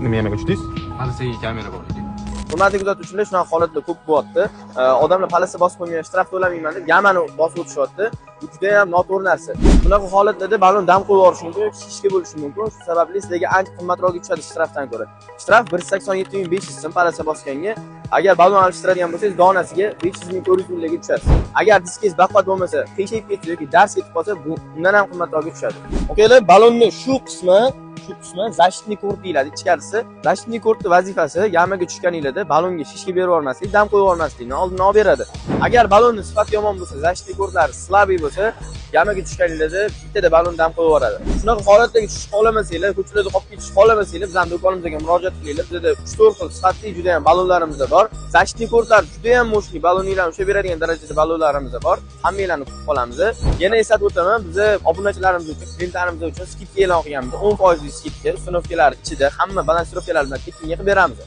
Nima yamaga tushdingiz? Полоса ga kamera bor edi. Hurmatli kuzatuvchilar, shunaqa holatlar ko'p bo'lyapti. Odamlar полоса bosib qo'ymagan, shtraf to'lamayman deb яма ni bosib o'tishyapti. Bu juda ham noto'g'ri narsa. Bunaqa holatlarda ballon dam qo'yib yuborishi mumkin yoki shishka bo'lishi mumkin. Shu sababli sizlarga ancha qimmatroqga tushadi shtrafdan ko'ra. Shtraf 187 500 so'm полоса bosganga. Agar ballon alishtiradigan bo'lsangiz, donasiga 500 ming, 400 minglarga tushasiz. Agar diskingiz baquvvat bo'lmasa, qiyshayib ketsa yoki darz ketib qolsa, bu undan ham qimmatroqga tushadi. Okeylar, ballonni shu qismi защитный корд deyiladi ichkarisi. Защитный корд ni vazifasi яма ga tushganinglarda ballonga shishka berib yubormaslik, dam qo'yib yubormaslikni oldini olib beradi. Agar ballonni sifati yomon bo'lsa, защитный корд lari слабый bo'lsa, яма ga tushganinglarda bittada ballon dam qo'yib yuboradi. Shunaqa holatlarga tushishni xohlamasanglar, ko'chalarda qolib ketishni xohlamasanglar, bizning do'konimizga murojaat qilinglar. Bizda 3-4 xil sifatli juda ham ballonlarimiz bor. Защитный корд lar juda ham мощный, balloninglarni ushlab beradigan darajada ballonlarimiz bor. Hammanglarni kutib qolamiz. Yana eslatib o'taman, biz obunachilarimiz uchun, klientlarimiz uchun скидка e'lon qilganmiz. 10% скидка установка lar ichida hamma балансировка lar bilan tekinga qilib beramiz.